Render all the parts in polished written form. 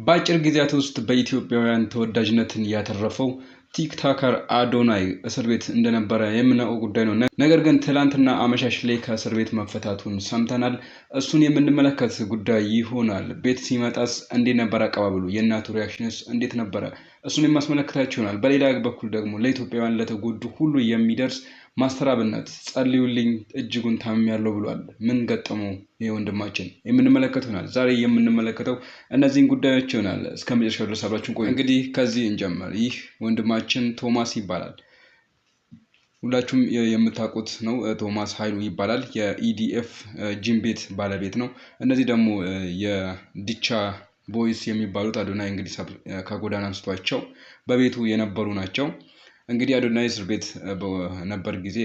በአጭር ጊዜያት ውስጥ በኢትዮጵያውያን ተወዳጅነትን ያተረፈው TikToker አዶናይ እስር ቤት እንደነበረ የምናውቀው ጉዳይ ነው። ነገር ግን ትላንትና አመሻሽ ላይ ከእስር ቤት መፈታቱን ሰምተናል። እሱን የምንመለከት ጉዳይ ይሆናል። ቤት ሲመጣስ እንዴት ነበር አቀባበሉ? የእናቱ reaction ስ እንዴት ነበረ? እሱን የማስመለከታችሁ ይሆናል። በሌላ በኩል ደግሞ ለኢትዮጵያውያን ለተጎዱ ሁሉ የሚደርስ ማስተር አብነት ጸልዩልኝ እጅጉን ታምሜያለሁ ብሏል። ምን ገጠመው ይህ ወንድማችን የምንመለከት ይሆናል። ዛሬ የምንመለከተው እነዚህን ጉዳዮች ይሆናል። እስከ መጨረሻው ድረስ አብራችሁን ቆዩ። እንግዲህ ከዚህ እንጀምር። ይህ ወንድማችን ቶማስ ይባላል። ሁላችሁም የምታውቁት ነው። ቶማስ ኃይሉ ይባላል። የኢዲኤፍ ጂም ቤት ባለቤት ነው። እነዚህ ደግሞ የዲቻ ቦይስ የሚባሉት አዶናይ እንግዲህ ከጎዳና አንስቷቸው በቤቱ የነበሩ ናቸው። እንግዲህ አዶናይ እስር ቤት በነበር ጊዜ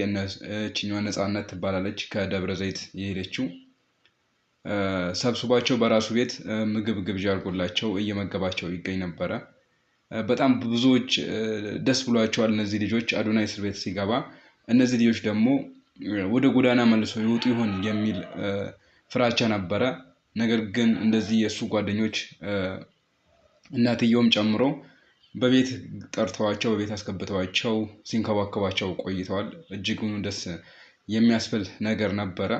እችኛዋ ነፃነት ትባላለች ከደብረ ዘይት የሄደችው ሰብስቧቸው በራሱ ቤት ምግብ ግብዣ አድርጎላቸው እየመገባቸው ይገኝ ነበረ። በጣም ብዙዎች ደስ ብሏቸዋል። እነዚህ ልጆች አዶናይ እስር ቤት ሲገባ፣ እነዚህ ልጆች ደግሞ ወደ ጎዳና መልሶ ይወጡ ይሆን የሚል ፍራቻ ነበረ። ነገር ግን እንደዚህ የእሱ ጓደኞች እናትየውም ጨምሮ በቤት ጠርተዋቸው በቤት አስገብተዋቸው ሲንከባከባቸው ቆይተዋል። እጅጉን ደስ የሚያስብል ነገር ነበረ።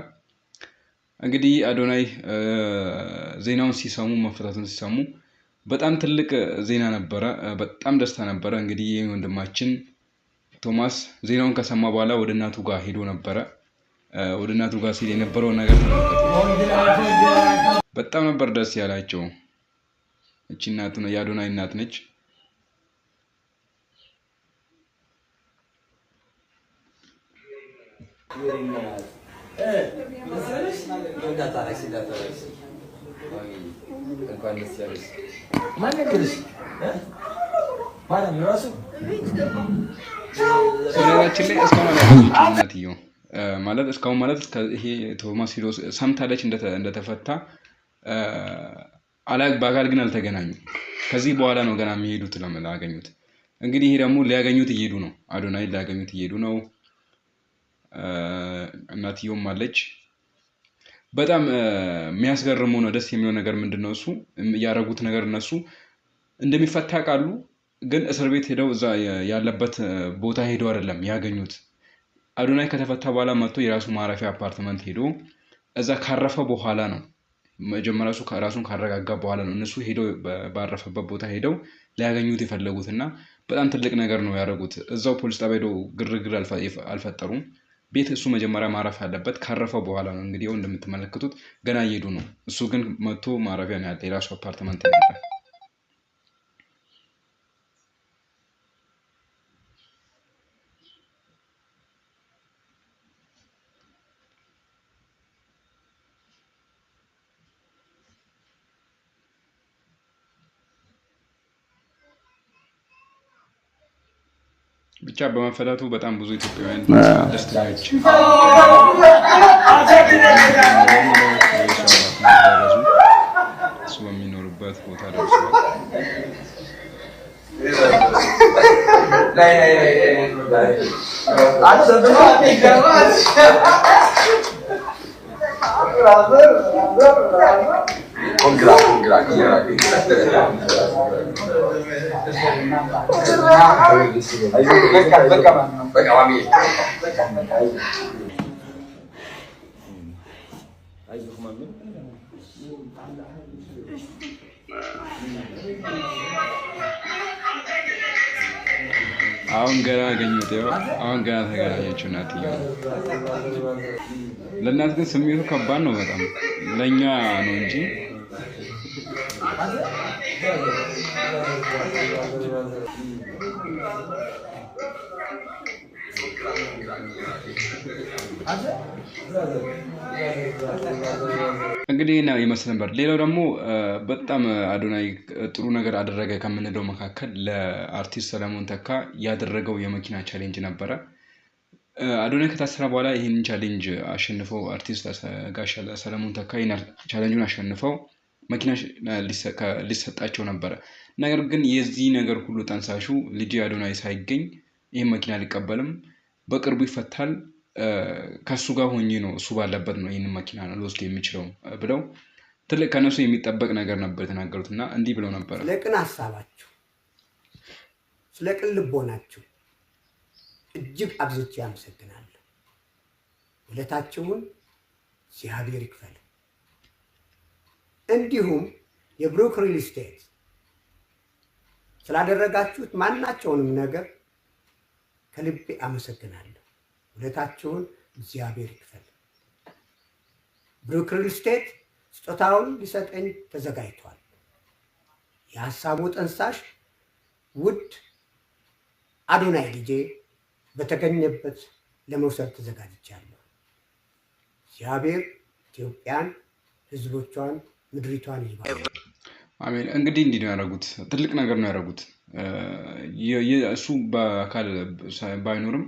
እንግዲህ አዶናይ ዜናውን ሲሰሙ፣ መፈታቱን ሲሰሙ በጣም ትልቅ ዜና ነበረ። በጣም ደስታ ነበረ። እንግዲህ ይህ ወንድማችን ቶማስ ዜናውን ከሰማ በኋላ ወደ እናቱ ጋር ሄዶ ነበረ። ወደ እናቱ ጋር ሲል የነበረውን ነገር ተመልከቱ። በጣም ነበር ደስ ያላቸው። እቺ እናቱ ነው፣ የአዶናይ እናት ነች። ነገራችን ላይ እስካሁን አላገኘችውም እናትየው፣ ማለት እስካሁን ማለት ይሄ ቶማስ ሂዶ ሰምታለች እንደተፈታ፣ በአካል ግን አልተገናኙም። ከዚህ በኋላ ነው ገና የሚሄዱት ላገኙት። እንግዲህ ይሄ ደግሞ ሊያገኙት እየሄዱ ነው። አዶናይ ሊያገኙት እየሄዱ ነው። እናትየውም አለች። በጣም የሚያስገርመው ነው፣ ደስ የሚለው ነገር ምንድን ነው? እሱ ያደረጉት ነገር እነሱ እንደሚፈታ ቃሉ ግን እስር ቤት ሄደው እዛ ያለበት ቦታ ሄደው አይደለም ያገኙት። አዶናይ ከተፈታ በኋላ መጥቶ የራሱ ማረፊያ አፓርትመንት ሄዶ እዛ ካረፈ በኋላ ነው፣ መጀመሪያ እሱ ራሱን ካረጋጋ በኋላ ነው እነሱ ሄደው ባረፈበት ቦታ ሄደው ሊያገኙት የፈለጉት፣ እና በጣም ትልቅ ነገር ነው ያደረጉት። እዛው ፖሊስ ጣቢያ ሄደው ግርግር አልፈጠሩም። ቤት እሱ መጀመሪያ ማረፍ አለበት። ካረፈ በኋላ ነው እንግዲህ ያው እንደምትመለከቱት ገና እየሄዱ ነው። እሱ ግን መጥቶ ማረፊያ ነው ያለ፣ የራሱ አፓርትመንት ነው ያለ። ብቻ በመፈታቱ በጣም ብዙ ኢትዮጵያውያን ደስተኞች፣ እሱ በሚኖርበት ቦታ ደርሷል። Congra, congra, congra. በቃ ማሚ። አሁን ገና አገኙት። ይኸው አሁን ገና ተገናኘችው እናትየው። ለእናት ግን ስሜቱ ከባድ ነው በጣም፣ ለእኛ ነው እንጂ። እንግዲህ ይህን ይመስል ነበር። ሌላው ደግሞ በጣም አዶናይ ጥሩ ነገር አደረገ ከምንለው መካከል ለአርቲስት ሰለሞን ተካ ያደረገው የመኪና challenge ነበረ። አዶናይ ከታሰረ በኋላ ይህንን challenge አሸንፈው፣ አርቲስት ጋሽ ሰለሞን ተካ challenge ኡን አሸንፈው መኪና ሊሰጣቸው ነበረ። ነገር ግን የዚህ ነገር ሁሉ ጠንሳሹ ልጅ አዶናይ ሳይገኝ ይህን መኪና አልቀበልም፣ በቅርቡ ይፈታል፣ ከእሱ ጋር ሆኜ ነው፣ እሱ ባለበት ነው ይህንን መኪና ልወስድ የሚችለው ብለው ትልቅ ከነሱ የሚጠበቅ ነገር ነበር የተናገሩት እና እንዲህ ብለው ነበረ። ስለ ቅን ሀሳባችሁ፣ ስለ ቅን ልቦናችሁ እጅግ አብዝቼ አመሰግናለሁ። ውለታችሁን እግዚአብሔር ይክፈል። እንዲሁም የብሩክ ሪል ስቴት ስላደረጋችሁት ማናቸውንም ነገር ከልቤ አመሰግናለሁ። ውለታችሁን እግዚአብሔር ይክፈል። ብሩክ ሪል ስቴት ስጦታውን ሊሰጠኝ ተዘጋጅቷል። የሀሳቡ ጠንሳሽ ውድ አዶናይ ልጄ በተገኘበት ለመውሰድ ተዘጋጅቻለሁ። እግዚአብሔር ኢትዮጵያን፣ ሕዝቦቿን፣ ምድሪቷን ይባርክ። አሜን። እንግዲህ እንዲህ ነው ያደረጉት። ትልቅ ነገር ነው ያደረጉት። እሱ በአካል ባይኖርም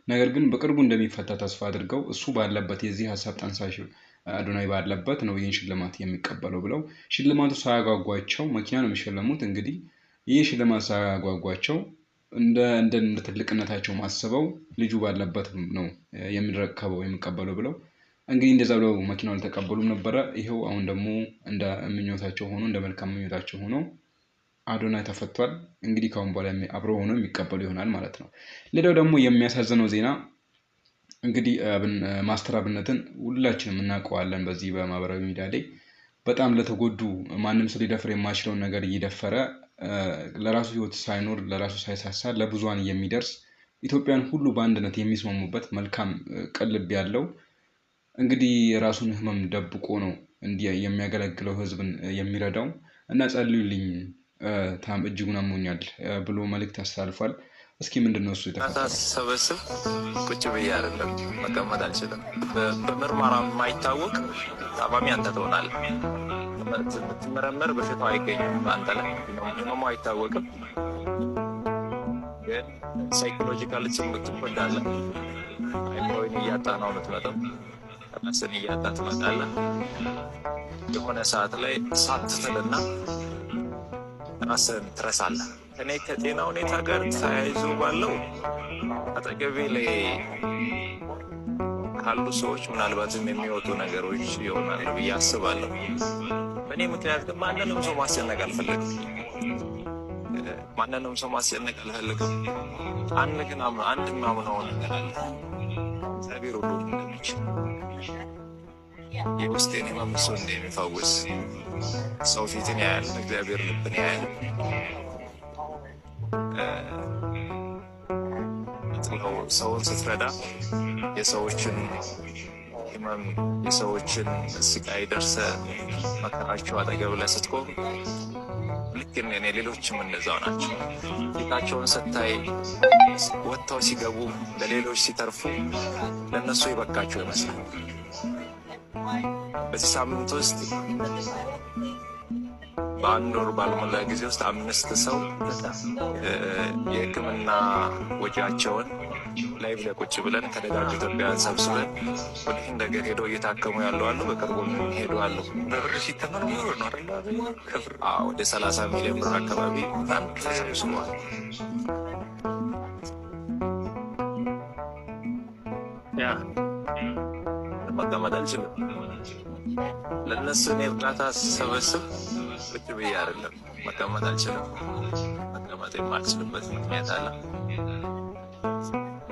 ነገር ግን በቅርቡ እንደሚፈታ ተስፋ አድርገው እሱ ባለበት የዚህ ሀሳብ ጠንሳሽ አዶናይ ባለበት ነው ይህን ሽልማት የሚቀበለው ብለው ሽልማቱ ሳያጓጓቸው መኪና ነው የሚሸለሙት። እንግዲህ ይህ ሽልማት ሳያጓጓቸው እንደ እንደ ትልቅነታቸው ማስበው ልጁ ባለበት ነው የሚረከበው የሚቀበለው ብለው እንግዲህ እንደዛ ብለው መኪናውን አልተቀበሉም ነበረ። ይኸው አሁን ደግሞ እንደ ምኞታቸው ሆኖ እንደ መልካም ምኞታቸው ሆኖ አዶናይ ተፈቷል። እንግዲህ ከአሁን በኋላ አብረው ሆኖ የሚቀበሉ ይሆናል ማለት ነው። ሌላው ደግሞ የሚያሳዝነው ዜና እንግዲህ ማስተር አብነትን ሁላችንም እናውቀዋለን። በዚህ በማህበራዊ ሚዲያ ላይ በጣም ለተጎዱ ማንም ሰው ሊደፍር የማይችለውን ነገር እየደፈረ ለራሱ ሕይወት ሳይኖር ለራሱ ሳይሳሳ ለብዙሃን የሚደርስ ኢትዮጵያን ሁሉ በአንድነት የሚስማሙበት መልካም ቅልብ ያለው እንግዲህ የራሱን ሕመም ደብቆ ነው እንዲህ የሚያገለግለው ሕዝብን የሚረዳው እና ጸልዩልኝ ታም እጅጉን አሞኛል ብሎ መልእክት አስተላልፏል። እስኪ ምንድን ነው እሱ የተፈጠረው? ሰበስብ ቁጭ ብዬ አይደለም መቀመጥ አልችልም። በምርመራ የማይታወቅ ታማሚ አንተ ትሆናለህ። ብትመረመር በሽታው አይገኝም አንተ ላይ፣ ህመሙ አይታወቅም። ግን psychological ትጎዳለህ። አይምሮህን እያጣ ነው የምትመጣው። ራስን እያጣ ትመጣለህ። የሆነ ሰዓት ላይ ሳትትልና ራስን ትረሳለህ። እኔ ከጤና ሁኔታ ጋር ተያይዞ ባለው አጠገቤ ላይ ካሉ ሰዎች ምናልባትም የሚወጡ ነገሮች ይሆናሉ ብዬ አስባለሁ። በእኔ ምክንያት ግን ማንንም ሰው ማስጨነቅ አልፈልግም። ማንንም ሰው ማስጨነቅ አልፈልግም። አንድ ግን አንድ የማምነው ነገር አለ። እግዚአብሔር ሁሉን እንደሚችል፣ የውስጤን ህመም እሱ እንደሚፈውስ፣ ሰው ፊትን ያያል፣ እግዚአብሔር ልብን ያያል። ጥለው ሰውን ስትረዳ የሰዎችን ህመም የሰዎችን ስቃይ ደርሰ መከራቸው አጠገብ ላይ ስትቆም ልክ እኔ ሌሎችም እንደዛው ናቸው። ፊታቸውን ስታይ ወጥተው ሲገቡ ለሌሎች ሲተርፉ ለእነሱ የበቃቸው ይመስላል። በዚህ ሳምንት ውስጥ በአንድ ወር ባልሞላ ጊዜ ውስጥ 5 ሰው የሕክምና ወጪያቸውን live ላይ ቁጭ ብለን ከደጋግ ኢትዮጵያውያን ሰብስበን ወደ ህንድ ሀገር ሄደው እየታከሙ ያሉ አሉ። በቅርቡ ሄዱ አሉ። በብር ሲተመን ብዙ ብር ነው አይደል? ከብር ወደ 30 ሚሊዮን ብር አካባቢ ተሰብስቧል። ያ መቀመጥ አልችልም። ለእነሱ እኔ እርዳታ ስሰበስብ ቁጭ ብዬ አይደለም፣ መቀመጥ አልችልም። መቀመጥ የማልችልበት ምክንያት አለ።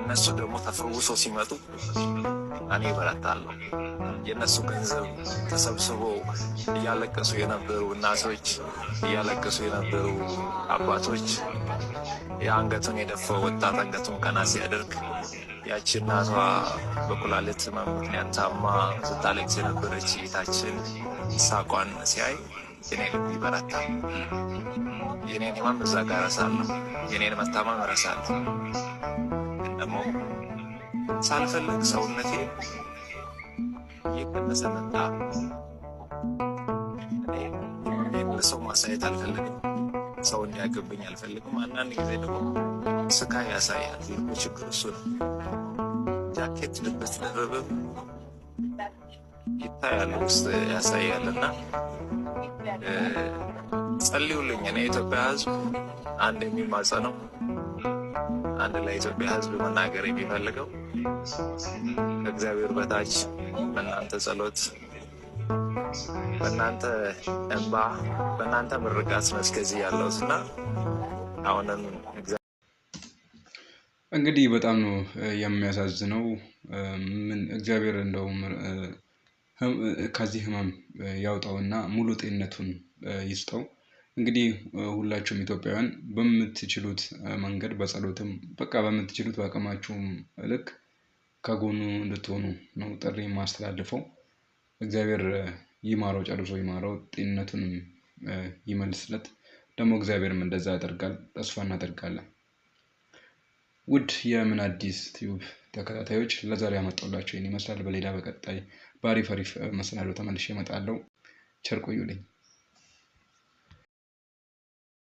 እነሱ ደግሞ ተፈውሶ ሲመጡ እኔ እበረታለሁ። የእነሱ ገንዘብ ተሰብስቦ እያለቀሱ የነበሩ እናቶች፣ እያለቀሱ የነበሩ አባቶች፣ የአንገቱን የደፋው ወጣት አንገቱን ቀና ሲያደርግ፣ ያቺ እናቷ በኩላሊት ህመም ምክንያት ታማ ስታለቅስ የነበረች እህታችን ሳቋን ሲያይ የኔ ልብ ይበረታል። የኔን ህመም እዛ ጋር እረሳለሁ። የኔን መታመም እረሳለሁ። ግን ደግሞ ሳልፈልግ ሰውነቴ እየቀነሰ መጣ። እኔ ህመሜን ለሰው ማሳየት አልፈልግም። ሰው እንዲያገብኝ አልፈልግም። አንዳንድ ጊዜ ደግሞ ስቃይ ያሳያል። ትልቁ ችግር እሱ ነው። ጃኬት ብትደርብም ይታያል፣ ውስጥ ያሳያል። እና ጸልዩልኝ። እኔ የኢትዮጵያ ሕዝብ አንድ የሚማጸነው አንድ ለኢትዮጵያ ሕዝብ መናገር የሚፈልገው ከእግዚአብሔር በታች በእናንተ ጸሎት በእናንተ እንባ በእናንተ ምርቃት ነው እስከዚህ ያለሁት እና አሁንም እንግዲህ በጣም ነው የሚያሳዝነው። ምን እግዚአብሔር እንደውም ከዚህ ህመም ያውጣውና ሙሉ ጤንነቱን ይስጠው። እንግዲህ ሁላችሁም ኢትዮጵያውያን በምትችሉት መንገድ በጸሎትም በቃ በምትችሉት በአቅማችሁም ልክ ከጎኑ እንድትሆኑ ነው ጥሪ የማስተላልፈው። እግዚአብሔር ይማረው፣ ጨርሶ ይማረው፣ ጤንነቱንም ይመልስለት። ደግሞ እግዚአብሔርም እንደዛ ያደርጋል፣ ተስፋ እናደርጋለን። ውድ የምን አዲስ ቲዩብ ተከታታዮች ለዛሬ ያመጣሁላችሁ ይህን ይመስላል። በሌላ በቀጣይ በአሪፍ አሪፍ መሰናዶ ተመልሼ እመጣለሁ። ቸር ቆዩልኝ።